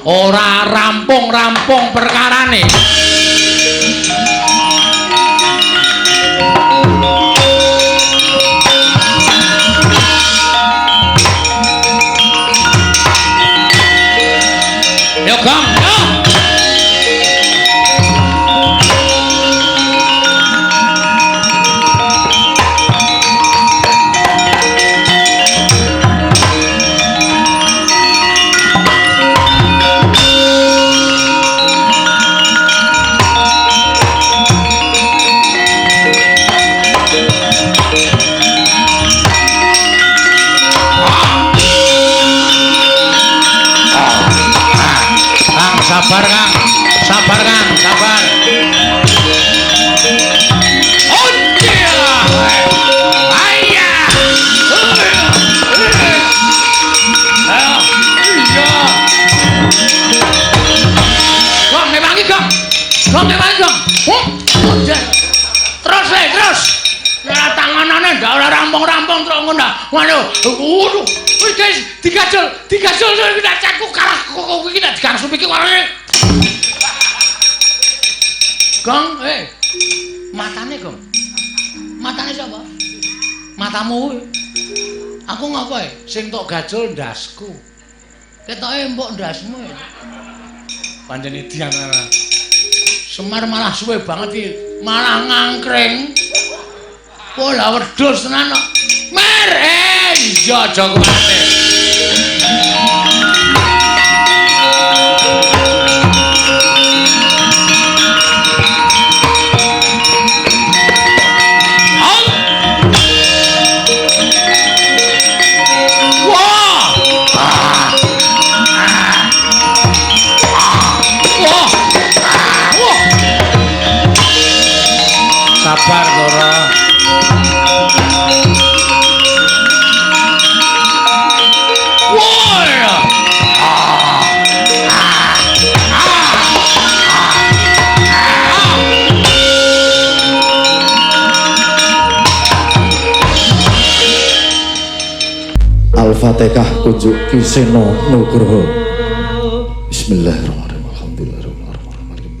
Ora rampung-rampung perkarane. Yo Gong, yo. Sabar Kang, sabar Kang, sabar. Ayo, iya. Gong, ngewangi Gong. Gong, ngewangi Gong. Terus le, terus. Ora tanganane ndak ora rampung-rampung terus ngono. Waduh, waduh. Wis guys, digajol, digajol iki tak cakku kalah kok iki tak digangsu iki warane. Gong, matane Gong. Matane sapa? Matamu kuwi. Aku ngopo e? Sing tok gajol ndasku. Ketoke empuk ndasmu e. Pancen idian ora. Semar malah suwe banget iki, malah ngangkring. Pola wedhus tenan kok. Mer, iya aja kuwatir. Sabar Ndara. Al-Fatihah kunjuk Ki Seno Nugroho. Bismillahirrahmanirrahim. Alhamdulillahirabbil alamin.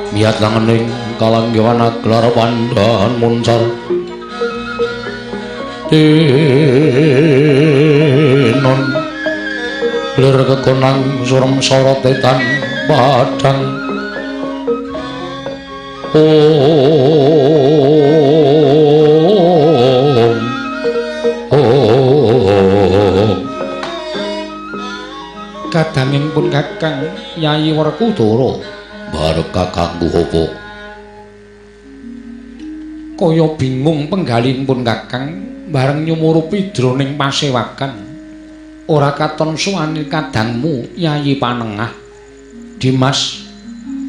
Miyat langening kalanggiwana gelar pandhan muncar tinon lir kekonang surem sorote tan padhang. Om Om. Kadanging pun Kakang Yayi Werkudara bareng kakangku apa? Kaya bingung penggalihipun Kakang bareng nyumurupi jroning pasewakan. Ora katon suwane kadangmu Yayi Panengah. Dimas,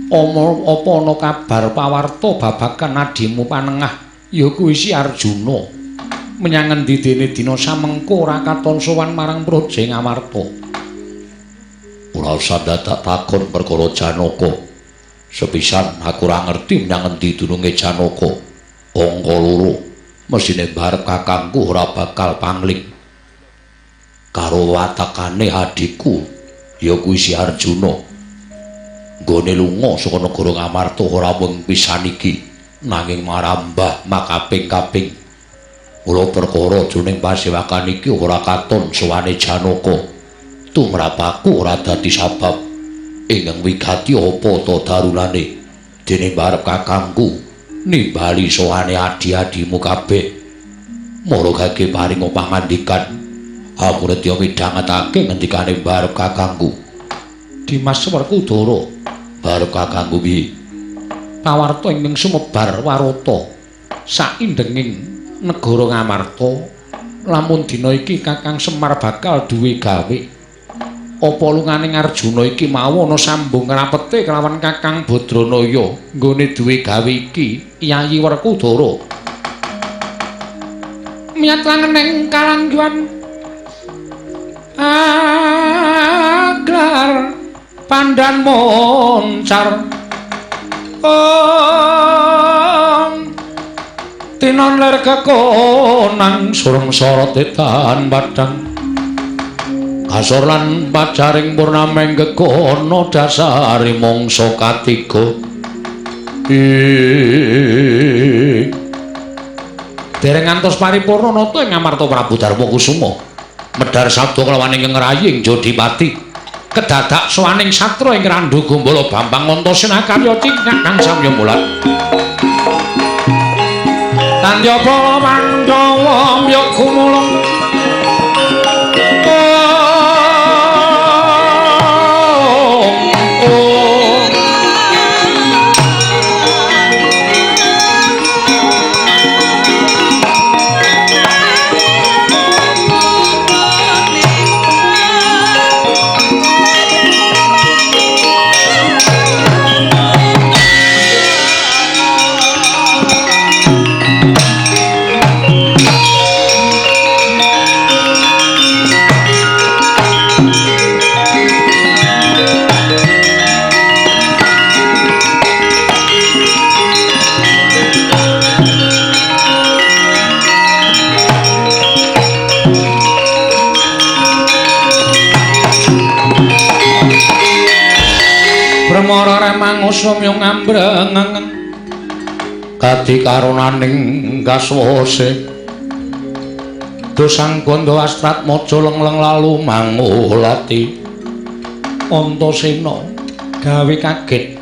apa ana kabar pawarta babagan adimu Panengah ya kuwi si Arjuna. Menyang endi dene dina samengko ora katon sowan marang Praja Ngamarta. Ora usah dadak takon perkara Janaka. Sepisan aku ora ngerti menyang endi dununge Janaka. Angka loro, mesine barep kakangku ora bakal pangling. Karo watakane adhiku ya kuwi si Arjuna. Nggone lunga saka negara Ngamarta ora mung pisan iki, nanging marambah makaping-kaping. Mula perkara jroning pasewakan iki ora katon sowane Janaka. Tumrap aku ora dadi sabab ingkang wigati apa ta darunane dene barep kakangku nimbali sowane adi-adimu kabeh. Mara gage paringa pangandikan. Aku nedya midhangetake ngendikane barep kakangku. Dimas Werkudara, barep kakangku piye? Pawarta ingkang sumebar warata saindenging negara Ngamarta, lamun dina iki Kakang Semar bakal duwe gawe. Apa lunganing Arjuna iki mau ana sambung rapete kelawan Kakang Badranaya nggone duwe gawe iki Yayi Werkudara. Miyat langening kalangguhan aglar pandan moncar ong tinon ler kekonang sureng sorot edan padang kasor lan pacaring purnameng gegono dasare mangsa katiga. Dereng ngantos paripurna nata ing Ngamarta Prabu Darma Kusuma medhar sabda kelawan ingkang raying Jodipati kedadak sowaning satra ing Randhu Gombala Bambang Antasena karya cingkak kang samya mulat. Tandya para Pandhawa mbya gumulung Bremara remangusum yung ngambreng kadi karunaning kaswase dosang gondo astrat maja lengleng lalu mangulati. Antasena gawe kaget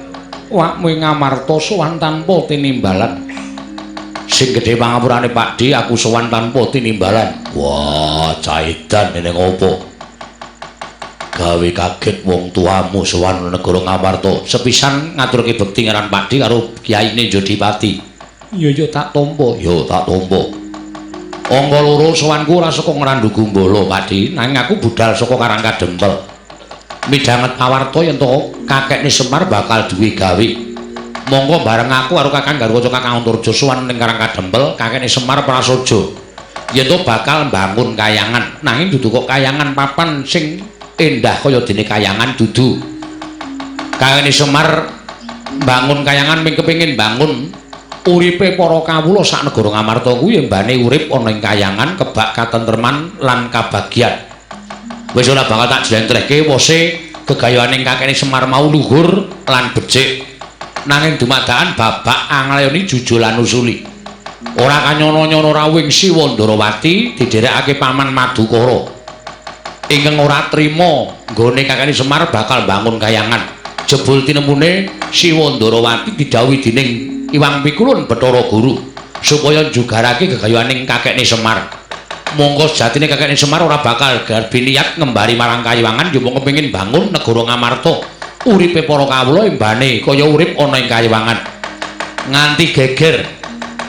wakmu ing Ngamarta sowan tanpa tinimbalan. Sing gedhe pangapurane Pakdi, aku sowan tanpa tinimbalan. Wah, caidan dene ngopo? Gawe kaget wong tuamu sowan negara Ngamarta. Sepisan ngaturke bekti ngaran Pakdi karo kiyaine Jodipati. Iya ya tak tampa, ya tak tampa. Angka loro sowanku ora saka Ngrandu Gumbala, Pakdi, nanging aku budal saka Karang Kadempel. Midhanget pawarta yen to kakekne Semar bakal duwe gawe. Monggo bareng aku karo Kakang Garwaca Kakang Antarja sowan ning Karang Kadempel, kakekne Semar prasaja. Yen to bakal mbangun kayangan, nanging dudu kok kayangan papan sing endah kaya dene kayangan dudu. Kakekne Semar mbangun kayangan ming kepengin bangun uripe para kawula sak negara Ngamarta kuwi mbane urip ana ing kayangan kebak katentreman lan kabagyan. Wis ora bakal tak jlentrehke wose gegayuhaning kakekne Semar mau luhur lan becik. Nanging dumadakan babak anglayoni jujul lan usuli. Ora kanyono-nyono rawuhing Siwa Ndarawati didherekake Paman Madukara. Ingkang ora trima nggone kakekne Semar bakal bangun kayangan. Jebul tinemune Siwa Ndarawati didhawuhi dening Iwang Pikulun Bathara Guru supaya njugarake gegayuhaning kakekne Semar. Monggo sejatine kakekne Semar ora bakal garbi niat ngembari marang kayiwangan yo mung kepengin bangun negara Ngamarta. Uripe para kawula embane kaya urip ana ing kayiwangan. Nganti geger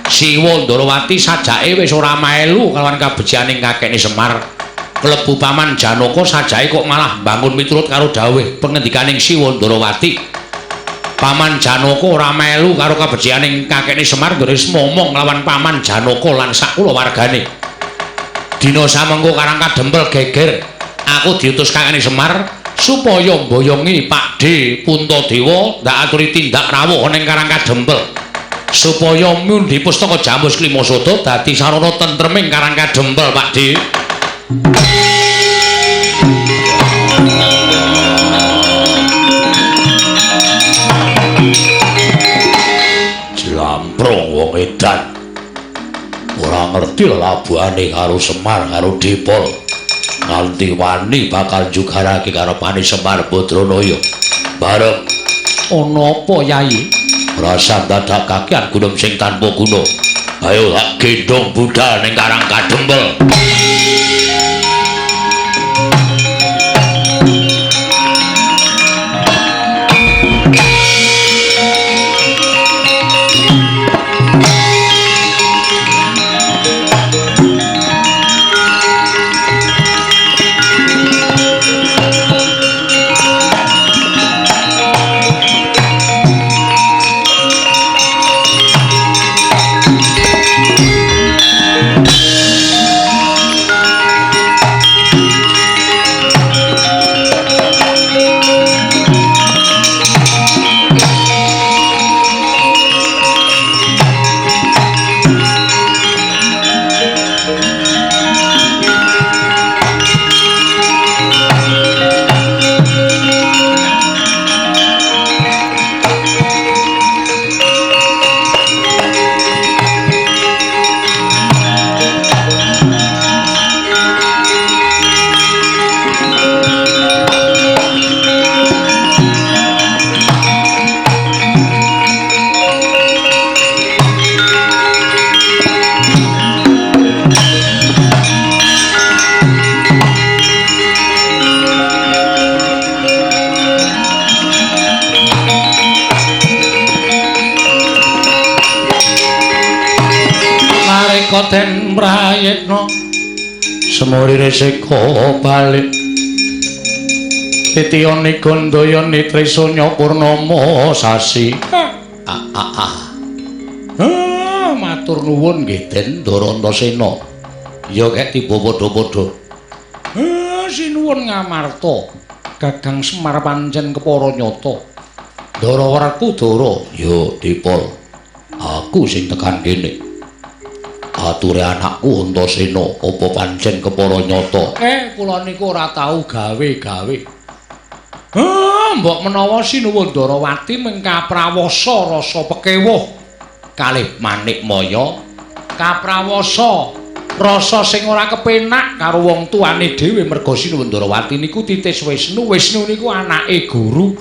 Siwa Ndarawati sajake wis ora melu kalawan kabecikaning kakekne Semar. Klebu Paman Janaka sajae kok malah bangun miturut karo dawuh pengendikaning Siwa Ndarawati. Paman Janaka ora melu karo kabecikaning kakekne Semar ndore momong lawan Paman Janaka lan sak kulawargane. Dina samengko Karang Kadempel geger, aku diutus kakekne Semar supaya mboyongi Pakdhe Puntadewa ndak aturi tindak rawuh ning Karang Kadempel supaya mundi pustaka Jamus Klimasada dadi sarana tentreming Karang Kadempel Pakdhe. Jlamprong wong edan ora ngerti lelabuhane karo Semar karo Dipol nganti wani bakal jugarake karepane Semar Badranaya. Bareng ana apa Yai? Rasa dadak kakean gunung sing tanpa guna. Ayo tak gendhong budal ning Karang Kadempel. Den prayitna semurire seka balik titiyane gandayane trisanya purnama sasi. Matur nuwun nggih Den Ndarantasena. Ya kek tiba padha-padha. Sinuwun ngamarta Gagang Semar pancen kepara nyata. Ndara Werkudara ya Dipol. Aku sing tekan kene. Ature anakku Antasena apa pancen kepara nyata? Kula niku ora tau gawe-gawe. Mbok menawa Sinuwun Ndarawati mengkaprawasa rasa pekewuh kalih Manik Maya, kaprawasa rasa sing ora kepenak karo wong tuane dhewe merga Sinuwun Ndarawati niku titis Wisnu, Wisnu niku anake guru.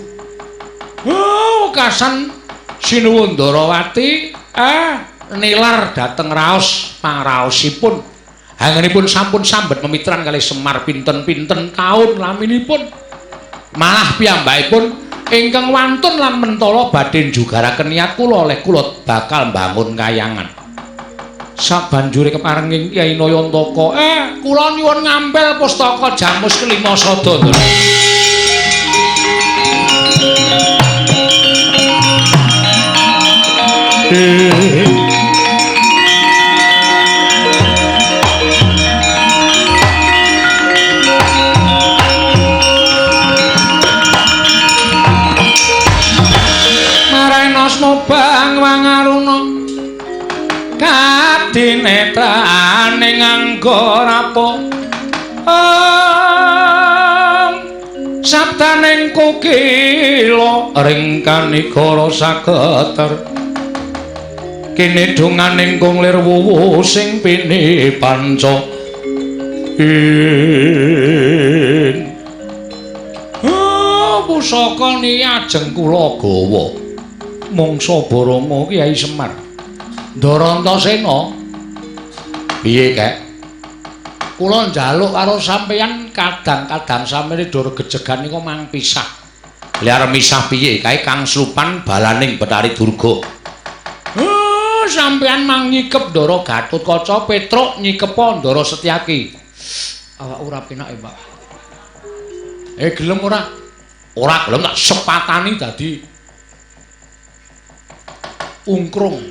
Kasan Sinuwun Ndarawati nilar dhateng raos pangraosipun. Hangenipun sampun sambet memitran kalih Semar pinten-pinten taun laminipun. Malah piyambakipun ingkang wantun lan mentala badhe njugaraken niat kula oleh kula bakal mbangun kayangan. Sabanjure keparenging Kyai Nayantaka, kula nyuwun ngampil pustaka Jamus Klimasada. Bang wangaruna kadinetrane nganggo rapo sabdaning kukila ring kanigara saketer kene donganing kung lir wuwu sing pini panca ing pusaka niki ajeng kula gawa mangsa Barama Kyai Semar. Ndarantasena piye kek? Kula njaluk karo sampeyan kadang-kadang sampeyan dor gejegan niku mang pisah. Lha arep misah piye? Kae Kang Slupan balaning Bathari Durga. Sampeyan mang nyikep Ndara Gatotkaca, Petruk nyikepa Ndara Setyaki. Awak ora penake, Pak. Gelem ora? Ora gelem tak sepatani dadi ungkrung.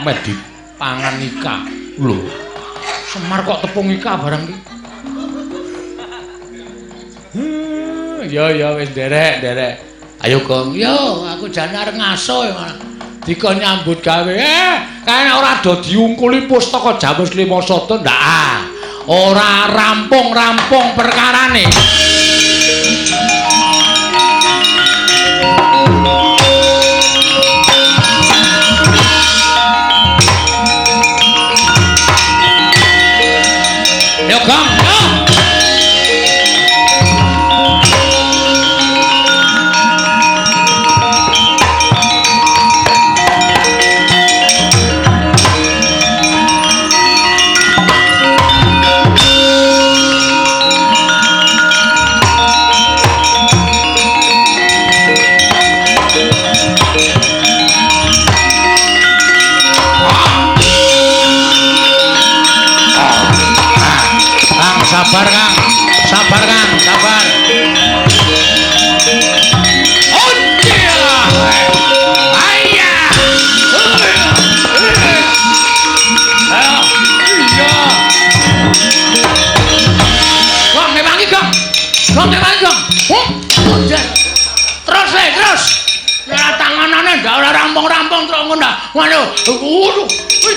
Meh dipangan ika. Lho. Semar kok tepung ika barang iki. Ya ya wis nderek, nderek. Ayo Gong, yo aku jane arep ngaso ya malah. Dikon nyambut gawe. Kae ora do diungkuli pustaka Jamus Lima Sada ndak. Ah, ora rampung-rampung perkarane. Yo Gong, yo. Sabar Kang, sabar Kang, sabar. Gong, ngewangi Gong. Gong, ngewangi Gong. Terus le, terus. Ora tanganane ndak ora rampung-rampung terus ngono. Waduh, waduh. Wis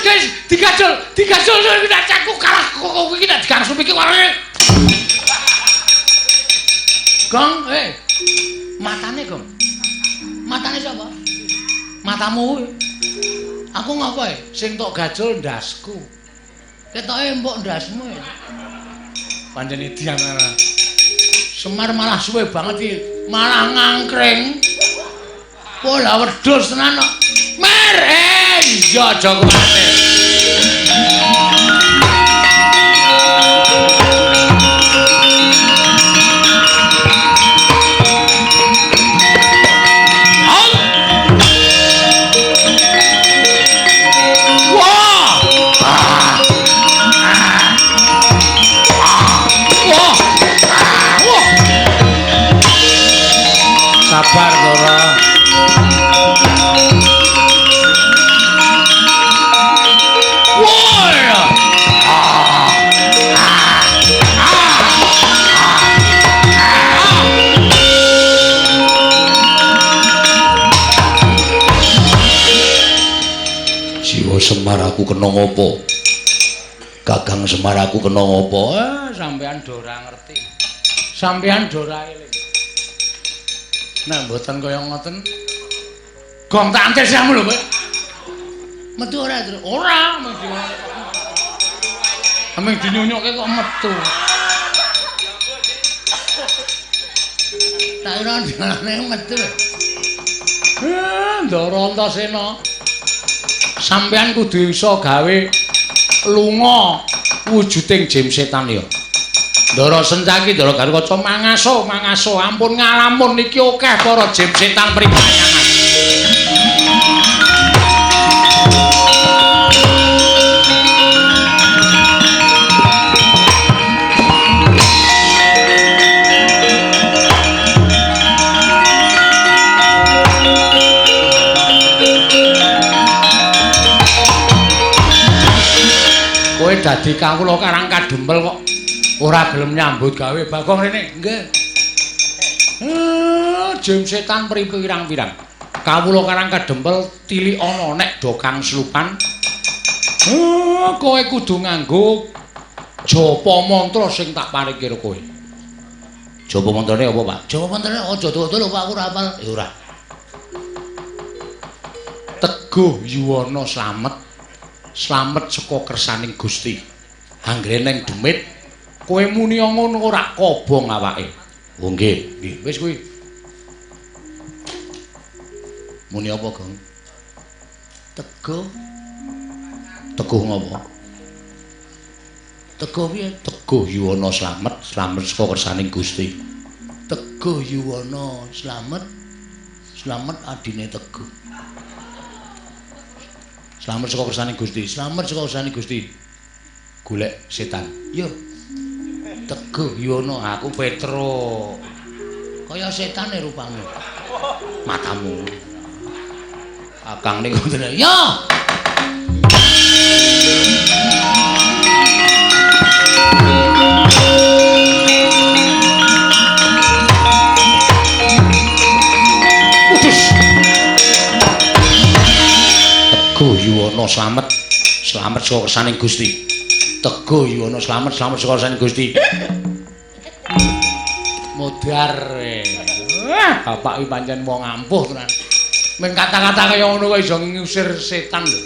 digajul, digajul iki tak caku kalah kok iki tak digangsum iki warane. Gong, matane Gong. Matane sapa? Matamu kuwi. Aku ngopo e? Sing tok gajul ndasku. Ketoke empuk ndasmu e. Pancen edian ora. Semar malah suwe banget iki, malah ngangkring. Pola wedhus tenan kok. Mer, iya aja kuwatir. Sabar, Ndara. Jiwa Semar aku kena ngopo? Kakang Semar aku kena ngopo? Sampean do ora ngerti. Sampean do ora eling. Nek mboten kaya ngoten, gong tak antes kamu lho, kowe. Metu ora, Tru? Ora, mung dinyunyuke kok metu. Tak kira dalane metu. Ndara Antasena. Sampean kudu iso gawe lunga wujuding jim setan ya. Ndara Sencaki, Ndara Garukaca mangaso, mangaso, ampun ngalamun iki akeh para jim setan pripayangan. Kowe dadi kawula Karang Kadempel kok ora gelem nyambut gawe. Bagong rene. Nggih. Jim setan pirang-pirang. Kawula Karang Kadempel tilik ana nek do kang slupan. Kowe kudu nganggo japa mantra sing tak paringke karo kowe. Japa mantrane apa, Pak? Japa mantrane aja dawa-dawa lho, Pak, aku ora hafal. Ya ora. Teguh yuwana slamet. Slamet saka kersaning Gusti. Anggere neng demit kowe muni ngono ora kobong awake. Oh nggih, nggih. Wis kuwi. Muni apa, Gong? Teguh. Teguh ngopo? Teguh piye? Teguh yuwana slamet, slamet saka kersaning Gusti. Teguh yuwana slamet, slamet adine Teguh. Slamet saka kersaning Gusti. Slamet saka kersaning Gusti. Golek setan. Yo. Teguh Yono aku Petro. Kaya setane rupamu. Matamu. Akang niku ngoten. Yo. Teguh Yuwana slamet, slamet saka kersaning Gusti. Teguh Yuwana slamet, slamet saka kersaning Gusti. Modar. Bapak iki pancen wong ampuh tenan. Men kata-kata kaya ngono kok iso ngusir setan lho.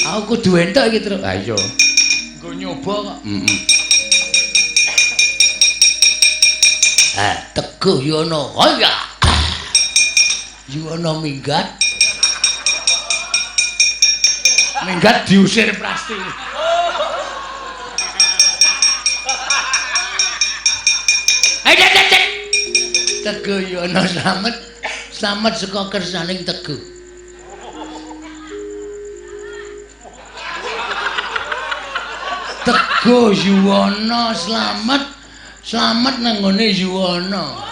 Aku kudu entuk iki, Truk. Ha iya. Nggo nyoba kok. Heeh. Teguh Yono. Hoya. Yuwana minggat. Minggat diusir Prasti. Teguh Yono slamet, slamet saka kersaning Teguh. Teguh Yuwana slamet, slamet nang nggone Yuwana.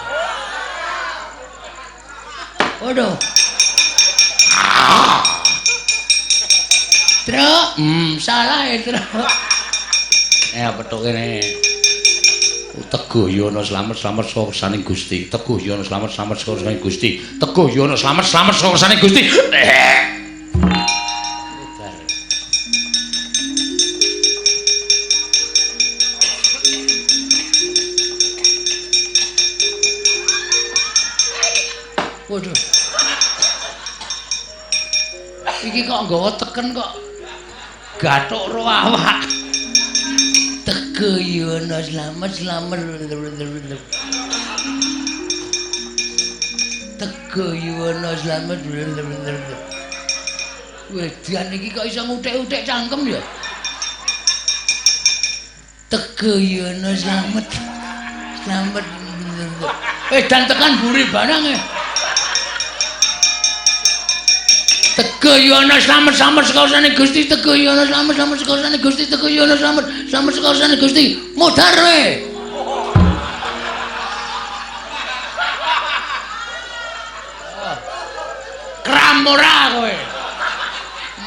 Waduh. Truk, salah ya, Truk. Petuk kene. Teguh Yono slamet, slamet saka kersaning Gusti. Teguh Yono slamet, slamet saka kersaning Gusti. Teguh Yono slamet, slamet saka kersaning Gusti. Waduh. Iki kok nggawa teken kok gathuk ro awak. Teguh Yono slamet, slamet. Teguh Yono slamet. Wedan iki kok iso nguthik-uthik cangkem ya. Teguh Yono slamet, slamet. Edan tekan buri barang. Teguh Yono slamet, slamet saka kersane Gusti. Teguh Yono slamet, slamet saka kersane Gusti. Teguh Yono slamet, slamet saka kersane Gusti. Modar kowe. Kram ora kowe.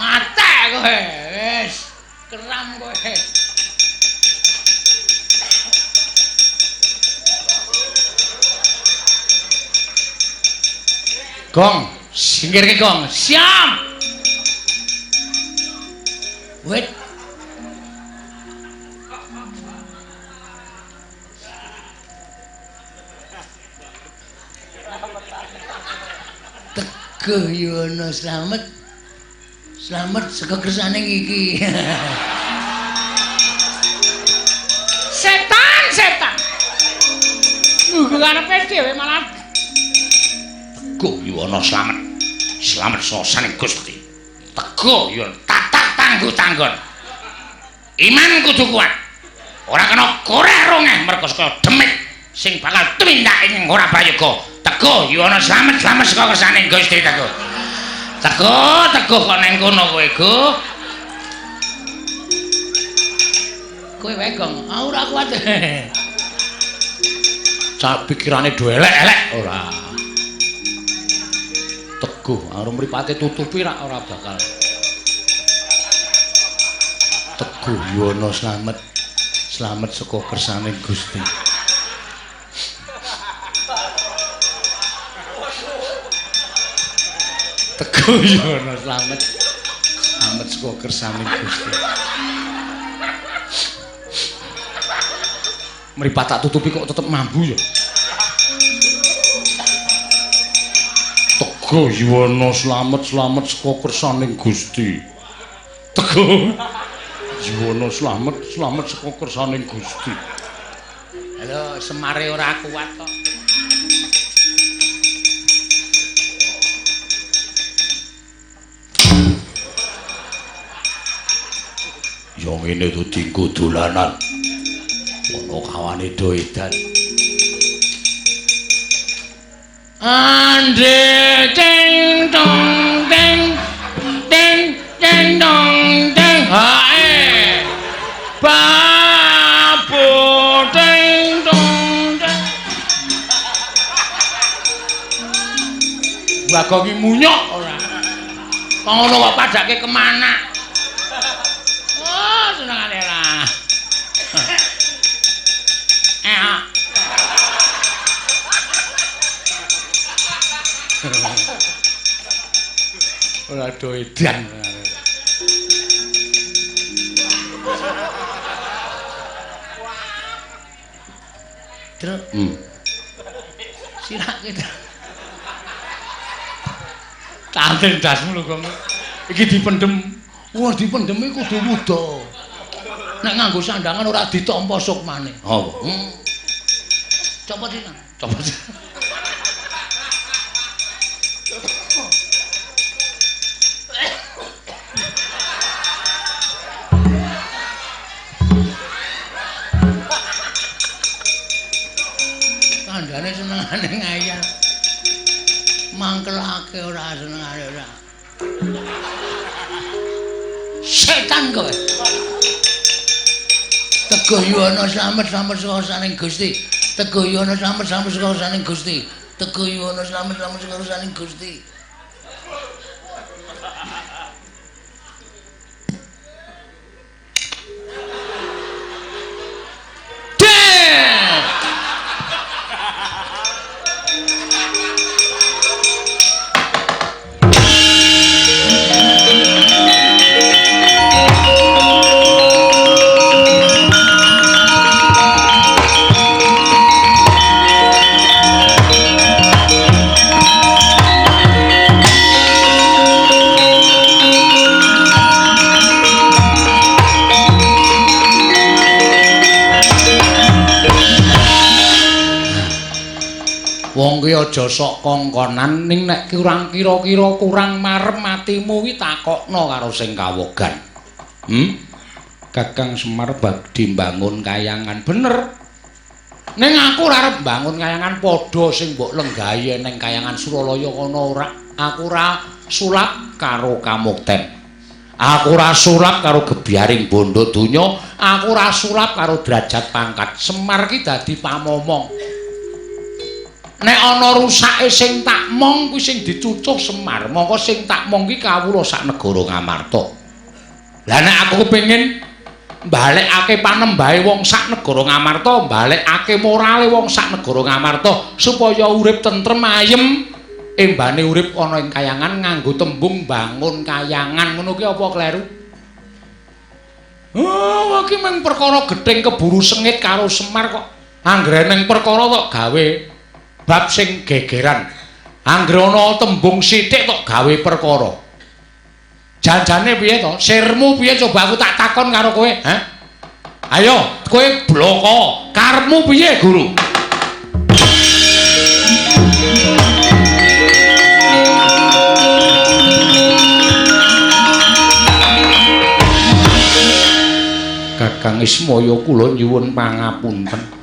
Mate kowe. Wis, kram kowe. Gong. Singkirke gong. Siap. Wit. Teguh Yono slamet. Slamet saka kersane iki. Setan, setan. Nunggu karepe dhewe malah. Teguh Yono slamet. Slamet saka kersaning Gusti. Teguh Yono tatak tangguh tanggon. Iman kudu kuat. Ora kena koreh rongeh merga saka demit sing bakal tumindak ing ora prayoga. Teguh Yono slamet, slamet saka kersaning Gusti. Teguh. Teguh, teguh kok nang kono kowe, Guh. Kowe wae, Gong. Aku ora kuat. Cak pikirane do elek-elek ora. Teguh, arep mripate tutupi rak ora bakal. Teguh Yono slamet, slamet saka kersane Gusti. Teguh Yono slamet, slamet saka kersane Gusti. Mripat tak tutupi kok tetep mambu ya. Teguh Yuwana slamet, slamet saka kersaning Gusti. Teguh Yuwana slamet, slamet saka kersaning Gusti. Halo, semare ora kuat kok. Ya ngene to dinggo dolanan. Ana kawane do edan. Ande ting tong ting ting ting tong ting hae. Babu ting tong ting. Bagong ki munyuk ora. Kok ngono kok padake kemana? Oh, senengane ra. Ora do edan. Truk. Sirake. Tanten dasmu lho, Gong. Iki dipendhem. Wah, dipendhem iki kudu wuda. Nek nganggo sandangan ora ditampa sukmane. Apa? Copot iki. Copot. Kandhane senengane ngayal. Mangkelake ora senengane ora. Setan kowe. Teguh yuwana slamet slamet saka Gusti. Teguh yuwana slamet slamet saka Gusti. Teguh yuwana slamet slamet saka Gusti. Wong ki aja sok kongkonan ning nek kurang kira-kira kurang marem atimu kuwi takokno karo sing kawogan. Kakang Semar badhe mbangun kayangan bener. Ning aku ora arep mbangun kayangan padha sing mbok lenggahi ning kayangan Suralaya kono ora. Aku ora sulap karo kamukten. Aku ora sulap karo gebyaring bondo donya, aku ora sulap karo derajat pangkat. Semar ki dadi pamomong. Nek ana rusake sing tak mong kuwi sing dicucuh Semar, mongko sing tak mong ki kawula sak negara Ngamarta. Lah nek aku kepengin mbalekake panembahe wong sak negara Ngamarta, mbalekake morale wong sak negara Ngamarta supaya urip tentrem ayem, embane urip ana ing kayangan nganggo tembung bangun kayangan ngono ki apa kleru? Oh, iki mung perkara gething keburu sengit karo Semar kok. Anggere ning perkara kok gawe bab sing gegeran. Anggere ana tembung sithik kok gawe perkara. Janjane piye to? Sirmu piye coba aku tak takon karo kowe, ha? Ayo, kowe bloko. Karepmu piye, Guru? Kakang Ismaya kula nyuwun pangapunten.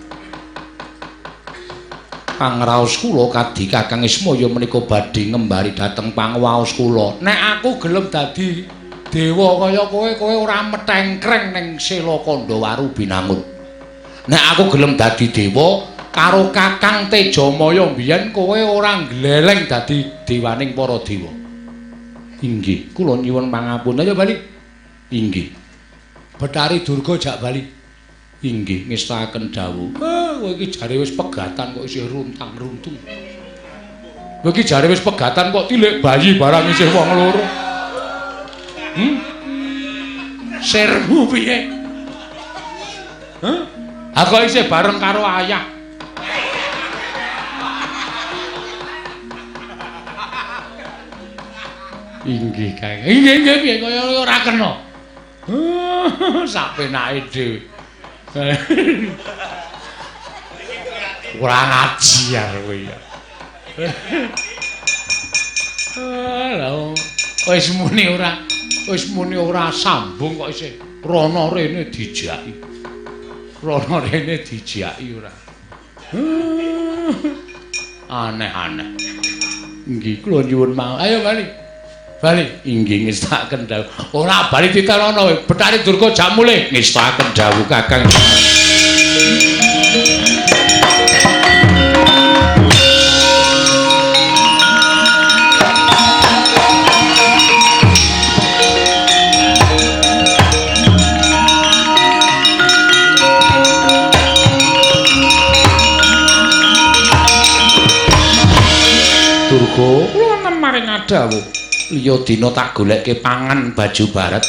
Pangraos kula kadhi Kakang Ismaya menika badhe ngembari dhateng pangwaos kula. Nek aku gelem dadi dewa kaya kowe, kowe ora metengkreng ning Sela Kandhawaru Binangun. Nek aku gelem dadi dewa karo Kakang Tejamaya mbiyen kowe ora ngleleng dadi dewaning para dewa. Inggih, kula nyuwun pangapunten. Ayo bali. Inggih. Betari Durga jak bali. Inggih, ngestakaken dawuh. Kowe iki jare wis pegatan kok isih runtang-runtung. Kowe iki jare wis pegatan kok tilik bayi barang isih wong loro. Sirmu piye? Hah? Aku isih bareng karo ayah. Inggih, Kang. Inggih, inggih piye kaya ora kena. Sak penake dhewe. Kurang ajar kowe ya. Lah wis muni ora sambung kok isih rono rene dijaki. Rono rene dijaki ora. Aneh-aneh. Inggih kula nyuwun mau. Ayo bali. Bali. Inggih ngestakaken dawuh. Ora bali titenono kowe. Bathari Durga jak mulih. Ngestakaken dawuh Kakang. Durga, kula wonten maring dawuh. Liya dina tak golekke pangan baju barat.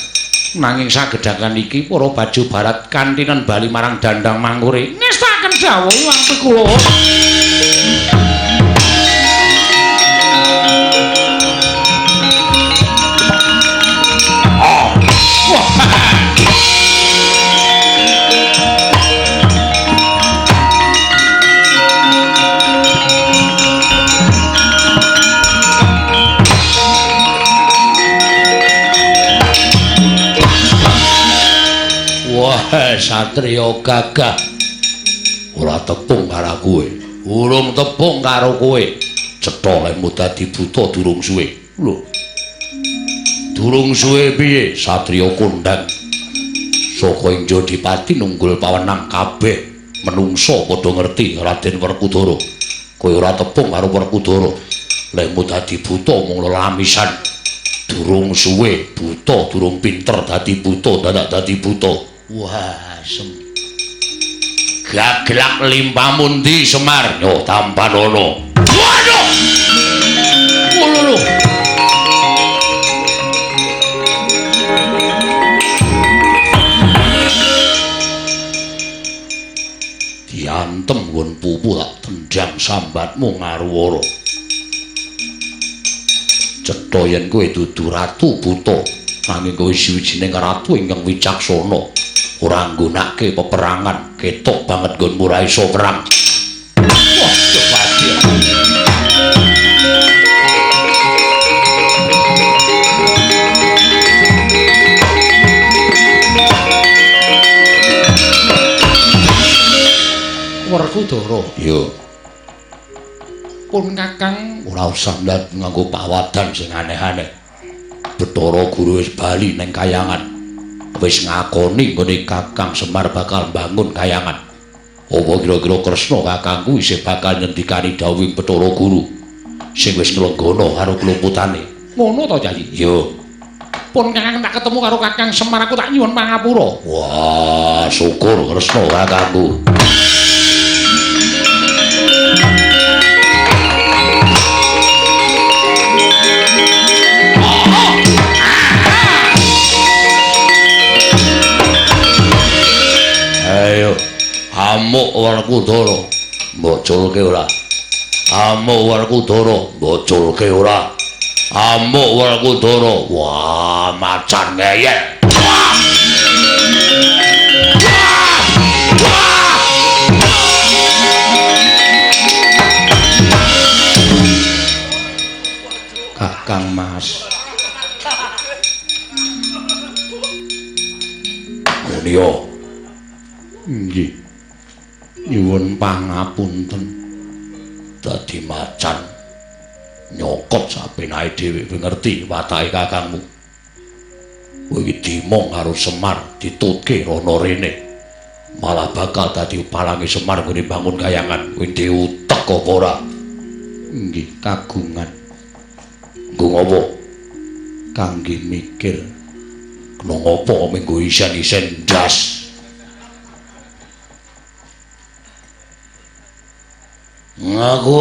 Nanging sagedhakan iki para baju barat kantinan bali marang dandang mangkure. Ngestakaken dawuh wangpi kula. Wah, satriya gagah. Ora tepung karo kowe. Urung tepung karo kowe. Cetha lemu dadi buta durung suwe. Lho. Durung suwe piye satriya kondhang? Saka Injodipati nunggul pawenang kabeh menungsa padha ngerti Raden Werkudara. Kowe ora tepung karo Werkudara. Lemu dadi buta mung lelamisan. Durung suwe buta, durung pinter dadi buta, dadak dadi buta. Wah, sem. Gaglak limpamu ndi Semar? Yo tampanono. Waduh. Lho. Diantem nggon pupu tak tendang sambatmu ngaruwara. Cetha yen kowe dudu ratu buta, nanging kowe siwijining ratu ingkang wicaksana. Ora nggunakake peperangan, ketok banget nggonmu ora iso perang. Wah, kepati. Werkudara. Iya. Pun Kakang ora usah ndak nganggo pawadan sing aneh-aneh. Bathara Guru wis bali ning kayangan. Wis ngakoni nggone Kakang Semar bakal mbangun kayangan. Apa kira-kira Kresna kakangku isih bakal nyendikani dawuhing Bathara Guru sing wis nglenggana karo klumputane. Ngono to, Kyai? Iya. Pun Kakang tak ketemu karo Kakang Semar aku tak nyuwun pangapura. Wah, syukur Kresna kakangku. Ayo, amuk Werkudara, mbok culke ora? Amuk Werkudara, mbok culke ora? Amuk Werkudara, wah macan ngeyel. Wah! Wah! Wah! Kakang Mas. Mulya. Nggih. Nyuwun pangapunten. Dadi macan nyokot sapenake dhewe kowe ngerti watake kakangmu. Kowe iki dimong karo Semar ditutke rono rene. Malah bakal dadi palange Semar nggone bangun kayangan. Kowe diutek apa ora? Nggih, kagungan. Nggo ngopo? Kangge mikir. Kena ngopo menggo isen-isen ndas. Ngaku.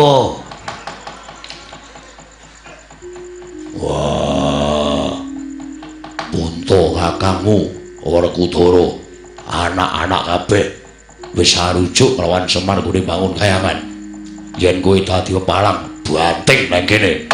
Wah. Punto kakangmu Werkudara, anak-anak kabeh wis arujuk lawan Semar nggone bangun kayangan. Yen kowe dadi pepalang, banting nang kene.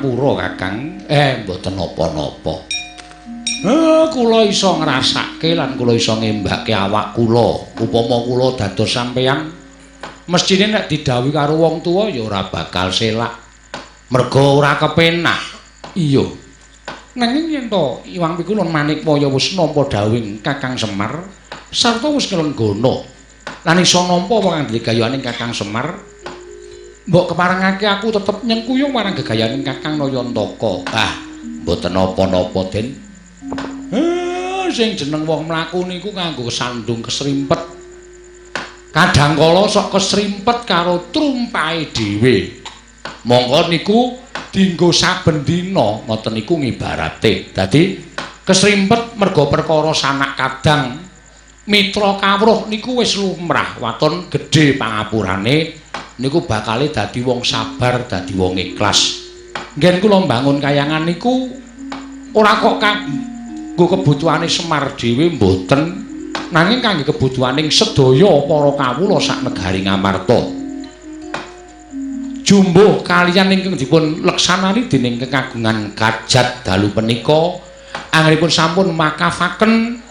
pangapura, Kakang. Mboten napa-napa. Kula iso ngrasake lan kula iso ngembake awak kula. Upama kula dados sampeyan, mestine nek didhawuhi karo wong tuwa ya ora bakal selak. Merga ora kepenak. Iya. Nanging yen to Iwang Pikulun Manikwaya wis nampa dhawuhing Kakang Semar sarta wis nglenggana lan iso nampa apa kang digayaning Kakang Semar, mbok keparengake aku tetep nyengkuyung marang gegayaning Kakang Nayantaka. Ah, mboten napa-napa, Den. Sing jeneng wong mlaku niku nganggo sandung kesrimpet. Kadang kala sok kesrimpet karo trumpahe dhewe. Mongko niku dinggo saben dina, ngoten niku ngibarate. Dadi kesrimpet merga perkara sanak kadang mitra kawruh niku wis lumrah, waton gedhe pangapurane niku bakale dadi wong sabar, dadi wong ikhlas. Nggen kula mbangun kayangan niku ora kok kanggo kebutuhane Semar dhewe mboten, nanging kangge kebutuhaning sedaya para kawula sak negari Ngamarta. Jumbuh kaliyan ingkang dipun leksanani dening kekagungan kajat dalu punika anggenipun sampun makafaken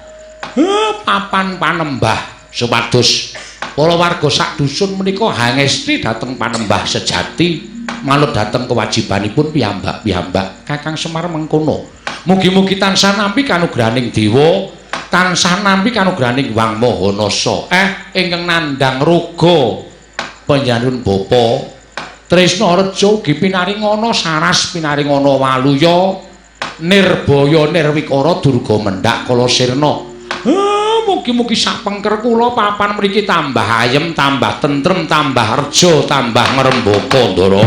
papan panembah supados para warga sak dusun menika hangesti dhateng panembah sejati manut dhateng kewajibanipun piyambak-piyambak. Kakang Semar mengkono. Mugi-mugi tansah nampi kanugrahaning dewa, tansah nampi kanugrahaning Hyang Maha Nasa. Ingkang nandhang roga panjenenganipun Bapa Tresna Reja ugi pinaringana saras, pinaringana waluya, nirbaya nirwikara durga mendhak kala sirna. Mugi-mugi sapengker kula papan mriki tambah ayem, tambah tentrem, tambah reja, tambah ngrembaka, Ndara.